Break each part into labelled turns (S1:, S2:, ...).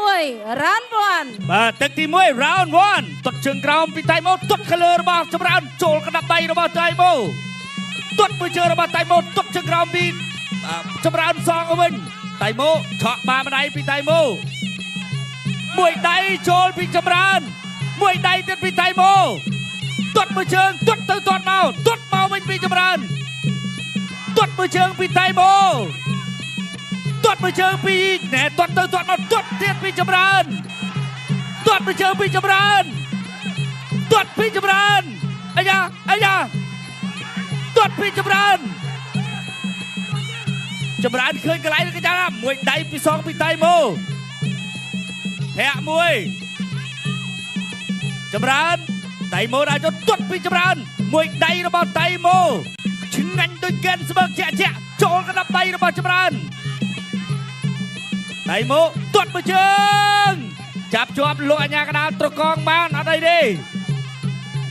S1: 1 round 1
S2: បាទទឹកទី1 round 1ទាត់ជើងក្រោមពីតៃម៉ូទាត់ខាងលើរបស់ចម្រើនចូលកណ្ដាប់ដៃរបស់តៃម៉ូទាត់មួយជើងរបស់តៃម៉ូទាត់ជើងក្រោមពីចម្រើនសងវិញតៃម៉ូឆក់បាម្ដាយពីតៃម៉ូមួយដៃចូលពីចម្រើនមួយដៃទៀតពីតៃម៉ូទាត់មួយជើងទាត់ទៅទាត់មកទាត់មកវិញពីចម្រើនទាត់មួយជើងពីតៃម៉ូទាត់មួយជើងពីណែទាត់ទៅទាត់មកទាត់ទៀតពីចម្រើនទាត់មួយជើងពីចម្រើនទាត់ពីចម្រើនអាយ៉ាអាយ៉ាទាត់ពីចម្រើនចម្រើនឃើញកន្លែងនេះគេចាំមួយដៃពីសងពីតៃម៉ូធាក់មួយចម្រើនតៃម៉ូដល់ចុះទាត់ពីចម្រើនមួយដៃរបស់តៃម៉ូឆ្ងាញ់ដូចកែនស្មើជាក់ជាក់ចូលកណ្ដាប់ដៃរបស់ចម្រើនតៃម៉ូទាត់មួយជើងចាប់ជាប់លោកអញ្ញាកដាលត្រកងបានអត់អីទេ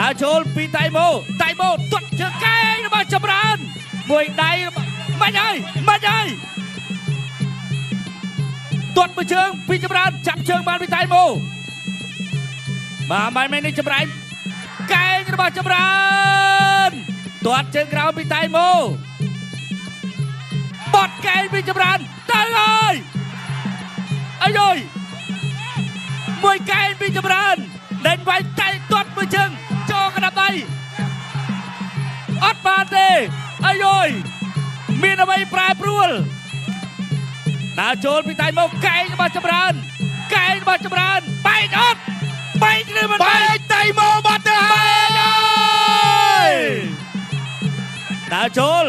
S2: ដើរចូលពីតៃម៉ូតៃម៉ូទាត់ជើងកែងរបស់ចម្រើនមួយដៃមិនហើយមិនហើយទាត់មួយជើងពីចម្រើនចាប់ជើងបានពីតៃម៉ូបាទមិនមែននេះចម្រើនកែងរបស់ចម្រើនទាត់ជើងក្រោមពីតៃម៉ូបត់កែងពីចម្រើនទៅហើយអាយយមួយកែងពីចម្រើនដេញវាយតៃទាត់មួយជើងចូលកណ្ដាប់ដៃអត់បានទេអាយយមានអ្វីប្រែប្រួលដើរចូលពីតៃម៉ូកែងរបស់ចម្រើនកែងរបស់ចម្រើនបែកអត់បែកឬមិនបែក
S3: តៃម៉ូបាត់ទៅ
S2: ហើយដើរចូល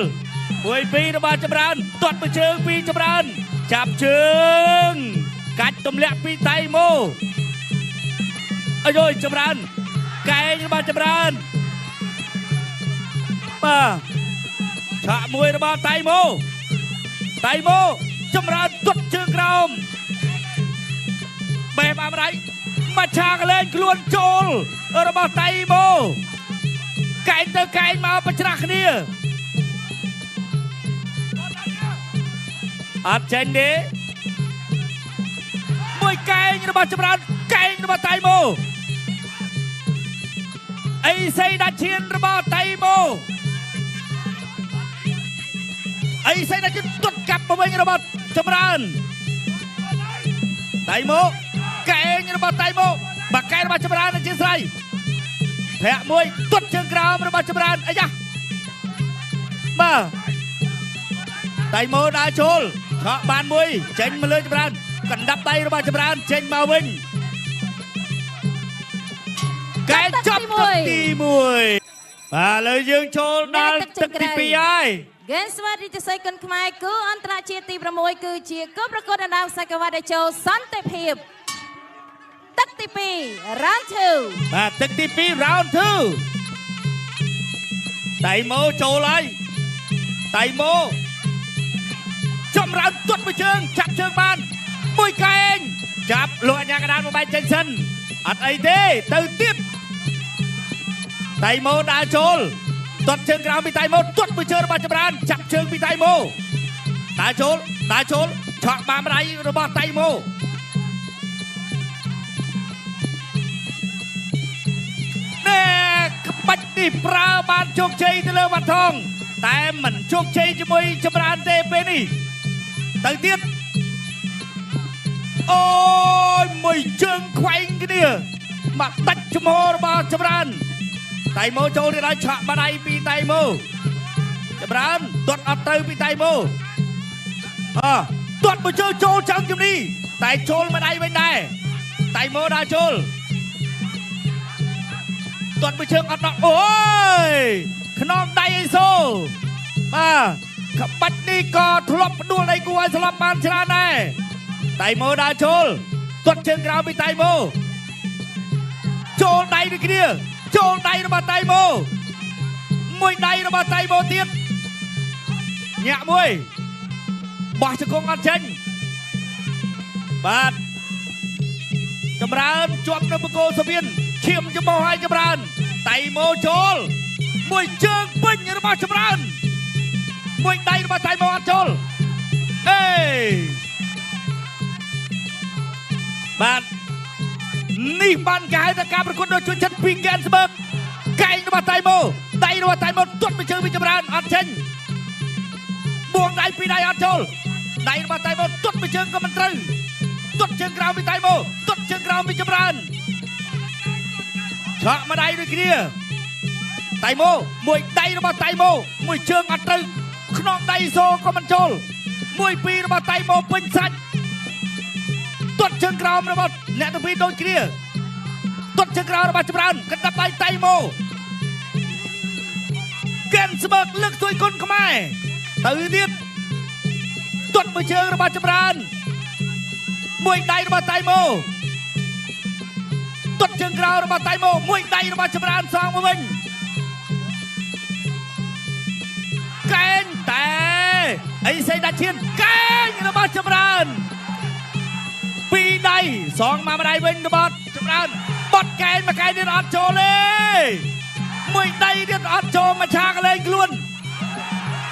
S2: មួយពីររបស់ចម្រើនទាត់មួយជើងពីចម្រើនចាប់ជើងកាច់ទម្លាក់ពីតៃម៉ូអាយយចម្រើនកែងរបស់ចម្រើនបាទឆាក់មួយរបស់តៃម៉ូតៃម៉ូចម្រើនទាត់ជើងក្រោមបេះបាម្ដាយមកឆាកលែងខ្លួនចូលរបស់តៃម៉ូកែងទៅកែងមកប្រច្រាស់គ្នាអត់ចេញទេមួយកែងរបស់ចម្រើនកែងរបស់តៃម៉ូអីសីដាច់ឈានរបស់តៃម៉ូអីសីដាច់ឈានទាត់កាប់មកវិញរបស់ចម្រើនតៃម៉ូកែងរបស់តៃម៉ូបាកែងរបស់ចម្រើនអធិស្ឋានធាក់មួយទាត់ជើងក្រោមរបស់ចម្រើនអាយ៉ាបាទតៃម៉ូដើរចូលឆក់បានមួយចេញមកលើចម្រើនកណ្ដាប់ដៃរបស់ចម្រើនចេញមកវិញកែងចប់ទឹកទី1បាទឥឡូវយើងចូលដល់ទឹកទី2ហើយ
S1: ហ្គេនស្វាតរាជសីគុណខ្មែរគូអន្តរជាតិទី6គឺជាគូប្រកួតដណ្ដើមខ្សែក្រវ៉ាត់ដែលចូលសន្តិភាពទឹកទី2 round 2
S2: បាទទឹកទី2 round 2តៃម៉ូចូលហើយតៃម៉ូចម្រើនទាត់មួយជើងចាប់ជើងបានមួយកែងចាប់លោកអញ្ញាកដាលមកបែកចេញសិនអត់អីទេទៅទៀតតៃម៉ូដើរចូលទាត់ជើងក្រោមពីតៃម៉ូទាត់មួយជើងរបស់ចម្រើនចាប់ជើងពីតៃម៉ូដើរចូលដើរចូលឆក់បានដៃរបស់តៃម៉ូណែក្បាច់នេះប្រើបានជោគជ័យទៅលើវ៉ាត់ថងតែមិនជោគជ័យជាមួយចម្រើនទេពេលនេះទៅទៀតអូយមួយជើងខ្វែងគ្នាមកដាច់ចំហរបស់ចម្រើនតៃម៉ូចូលទៀតហើយឆក់បាដៃពីតៃម៉ូចម្រើនទាត់អត់ត្រូវពីតៃម៉ូអើទាត់មួយជើងចូលចង់ជំនីតែចូលមួយដៃវិញដែរតៃម៉ូដើរចូលទាត់មួយជើងអត់ដល់អូយខ្នងដៃអីសូបាទក្បាច់នេះក៏ធ្លាប់ផ្ដួលដៃគូឲ្យស្លាប់បានច្រើនដែរតៃម៉ូដើរចូលទាត់ជើងក្រោមពីតៃម៉ូចូលដៃដូចគ្នាចូលដៃរបស់តៃម៉ូមួយដៃរបស់តៃម៉ូទៀតញាក់មួយបោះជង្គង់អត់ចេញបាទចម្រើនជាប់នៅបង្គោលសវៀនឈាមច្បោះឲ្យចម្រើនតៃម៉ូចូលមួយជើងពេញរបស់ចម្រើនមួយដៃរបស់តៃម៉ូអត់ចូលអេ បាទនេះបានគេហៅថាការប្រកួតដ៏ជួយចិត្តពីហ្គេនស្បើកកែងរបស់តៃម៉ូដៃរបស់តៃម៉ូទាត់មួយជើងពីចម្រើនអត់ចេញបួងដៃពីរដៃអត់ចូលដៃរបស់តៃម៉ូទាត់មួយជើងក៏មិនត្រូវទាត់ជើងក្រោមពីតៃម៉ូទាត់ជើងក្រោមពីចម្រើនឆក់មួយដៃដូចគ្នាតៃម៉ូមួយដៃរបស់តៃម៉ូមួយជើងអត់ត្រូវខ្នងដៃសូក៏មិនចូលមួយពីររបស់តៃម៉ូពេញសាច់ទាត់ជើងក្រោមរបស់អ្នកទាំងពីរដូចគ្នាទាត់ជើងក្រោមរបស់ចម្រើនកណ្ដាប់ដៃតៃម៉ូកិនស្បើកលើកទួយគុណខ្មែរទៅទៀតទាត់មួយជើងរបស់ចម្រើនមួយដៃរបស់តៃម៉ូទាត់ជើងក្រោមរបស់តៃម៉ូមួយដៃរបស់ចម្រើនសងមកវិញកែងតែអីសេដាឈៀនកែងរបស់ចម្រើនពីរដៃសងមកម្ដៃវិញរបស់ចម្រើនបត់កែងមកកែងទៀតអត់ចូលទេមួយដៃទៀតអត់ចូលមកឆាកលេងខ្លួន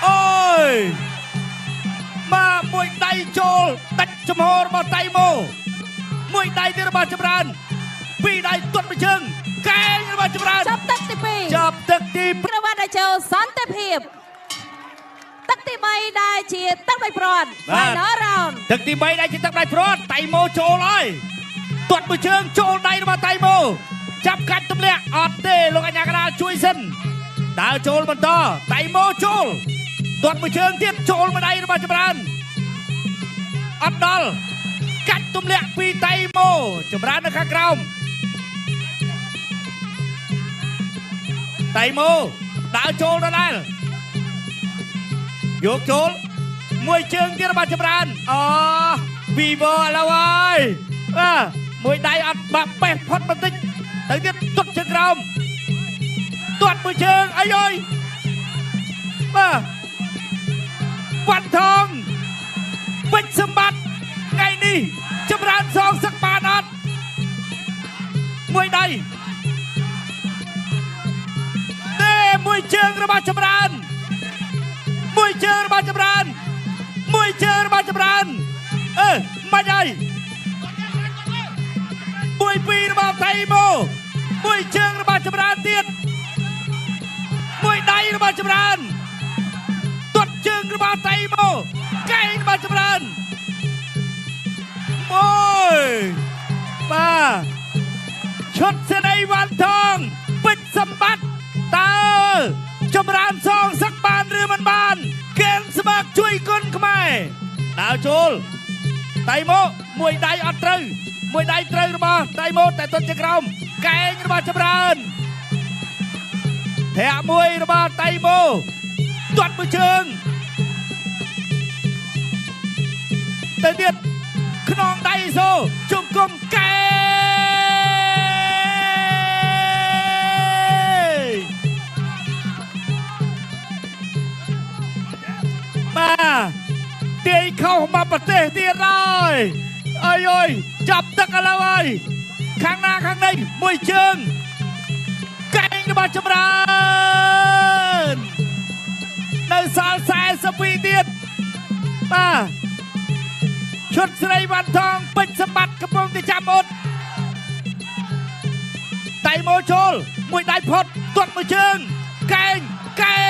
S2: អូយបាទមួយដៃចូលដាច់ចំហរបស់តៃម៉ូមួយដៃទៀតរបស់ចម្រើនពីរដៃទាត់មួយជើងកែងរបស់ចម្រើន
S1: ចាប់ទឹកទី2
S2: ចាប់ទឹកទី
S1: ក្រវ៉ាត់ដែលចូលសន្តិភាពទឹកទី3ដែលជាទឹកដៃព្រាត់ Final round
S2: ទឹកទី3ដែលជាទឹកដៃព្រាត់តៃម៉ូចូលហើយទាត់មួយជើងចូលដៃរបស់តៃម៉ូចាប់កាច់ទម្លាក់អត់ទេលោកអញ្ញាកដាលជួយសិនដើរចូលបន្តតៃម៉ូចូលទាត់មួយជើងទៀតចូលមួយដៃរបស់ចម្រើនអត់ដល់កាច់ទម្លាក់ពីតៃម៉ូចម្រើននៅខាងក្រោមតៃម៉ូដើរចូលដដែលយកចូលមួយជើងទៀតរបស់ចម្រើនអូវីវឥឡូវហើយបាទមួយដៃអត់បាក់បេះផុតបន្តិចទៅទៀតទាត់ជើងក្រោមទាត់មួយជើងអីអើយបាទវ៉ាន់ថងពេជ្រសម្បត្តិថ្ងៃនេះចម្រើនសងសឹកបានអត់មួយដៃទេមួយជើងរបស់ចម្រើនមួយជើងរបស់ចម្រើនមួយជើងរបស់ចម្រើនអឺមិនហើយមួយពីររបស់តៃម៉ូមួយជើងរបស់ចម្រើនទៀតមួយដៃរបស់ចម្រើនទាត់ជើងរបស់តៃម៉ូកែងរបស់ចម្រើនមួយបាទឈុតសេរីវ៉ាន់ថងពេជ្រសម្បត្តិតើចម្រើនសងសឹកបានឬមិនបានគែនស្មាក់ជួយគុណខ្មែរដើរចូលតៃម៉ូមួយដៃអត់ត្រូវមួយដៃត្រូវរបស់តៃម៉ូតែទាត់ជើងក្រោមកែងរបស់ចម្រើនធាក់មួយរបស់តៃម៉ូទាត់មួយជើងទៅទៀតខ្នងដៃសូជង្គង់កែងបាទទាយខុសមកប្រទេសទៀតហើយអើយអើយចាប់ទឹកឥឡូវហើយខាងណាខាងនេះមួយជើងកែងរបស់ចម្រើននៅសល់42ទៀតបាទឈុតស្រីវ៉ាន់ថងពេជ្រសម្បត្តិកំពុងតែចាំអត់តៃម៉ូចូលមួយដៃផុតទាត់មួយជើងកែងកែ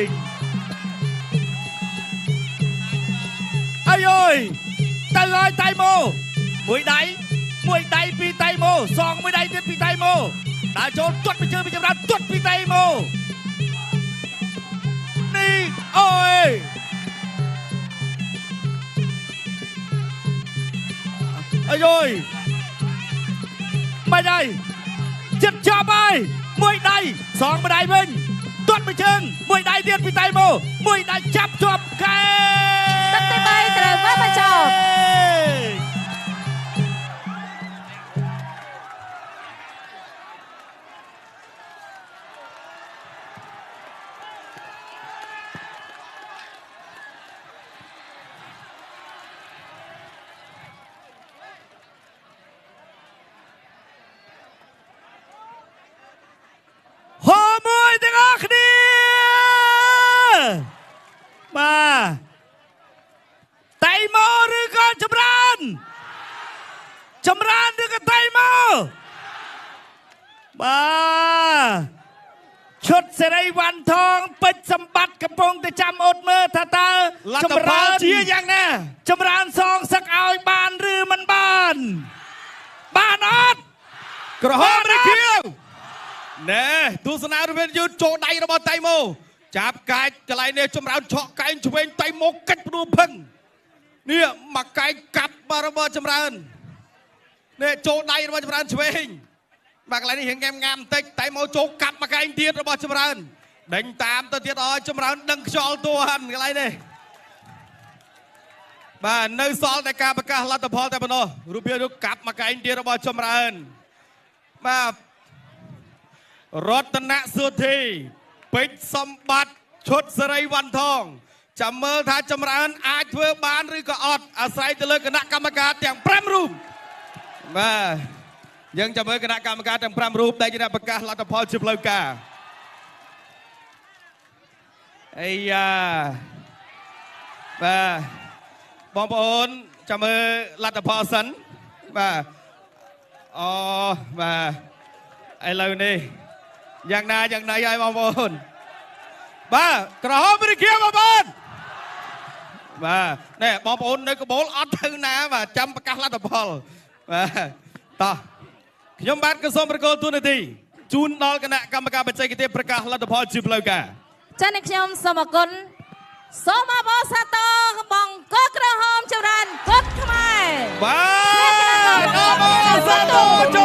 S2: ងអើយអើយទៅហើយតៃម៉ូមួយដៃមួយដៃពីតៃម៉ូសងមួយដៃទៀតពីតៃម៉ូដើរចូលទាត់មួយជើងពីចម្រើនទាត់ពីតៃម៉ូនេះអូយអើយអើយមិនហើយចិត្តចាប់ហើយមួយដៃសងមួយដៃវិញទាត់មួយជើងមួយដៃទៀតពីតៃម៉ូមួយដៃចាប់ជាប់កែ
S1: ទឹកទី3ត្រូវបានបញ្ចប់
S2: ទាំងអស់គ្នាបាទតៃម៉ូ បាទឈុតសេរីវ៉ាន់ថងពេជ្រសម្បត្តិកំពុងតែចាំអត់មើលថាតើ
S3: លទ្ធផលជាយ៉ាងណា
S2: ចម្រើនសងសឹកឲ្យបានឬមិនបានបានអត់
S3: ក្រហមឬខៀវណែទស្សនារវិនយឺតចូលដៃរបស់តៃម៉ូចាប់កាច់កន្លែងនេះចម្រើនឆក់កែងឆ្វេងតៃម៉ូកាច់ព្រួផឹងនេះមកកែងកាប់បាទរបស់ចម្រើននេះចូលដៃរបស់ចម្រើនឆ្វេងបាទកន្លែងនេះរៀងងែមងាមបន្តិចតៃម៉ូចូលកាប់មកកែងទៀតរបស់ចម្រើនដេញតាមទៅទៀតឲ្យចម្រើនដឹងខ្យល់តួហាន់កន្លែងនេះបាទនៅសល់តែការប្រកាសលទ្ធផលតែប៉ុណ្ណោះរូបភាពនោះកាប់មកកែងទៀតរបស់ចម្រើនបាទរតនសុធីពេជ្រសម្បត្តិឈុតសេរីវ៉ាន់ថងចាំមើលថាចម្រើនអាចធ្វើបានឬក៏អត់អាស្រ័យទៅលើគណៈកម្មការទាំង5រូបបាទយើងចាំមើលគណៈកម្មការទាំង5រូបដែលជាអ្នកប្រកាសលទ្ធផលជាផ្លូវការអាយ៉ាបាទបងប្អូនចាំមើលលទ្ធផលសិនបាទអូបាទឥឡូវនេះយ៉ាងណាយ៉ាងណីហើយបងប្អូនបាទក្រហមរីខៀវបងប្អូនបាទនេះបងប្អូននៅកបូលអត់ទៅណាបាទចាំប្រកាសលទ្ធផលបាទតោះខ្ញុំបាទក៏សូមប្រកល់ទូនាទីជូនដល់គណៈកម្មការបច្ចេកទេសប្រកាសលទ្ធផលជាផ្លូវការ
S1: ចា៎អ្នកខ្ញុំសូមអរគុណសូមអបអរសាទរបងកក្រហមចម្រើនគុតខ្មែរ
S3: បាទអបអរសាទរចំ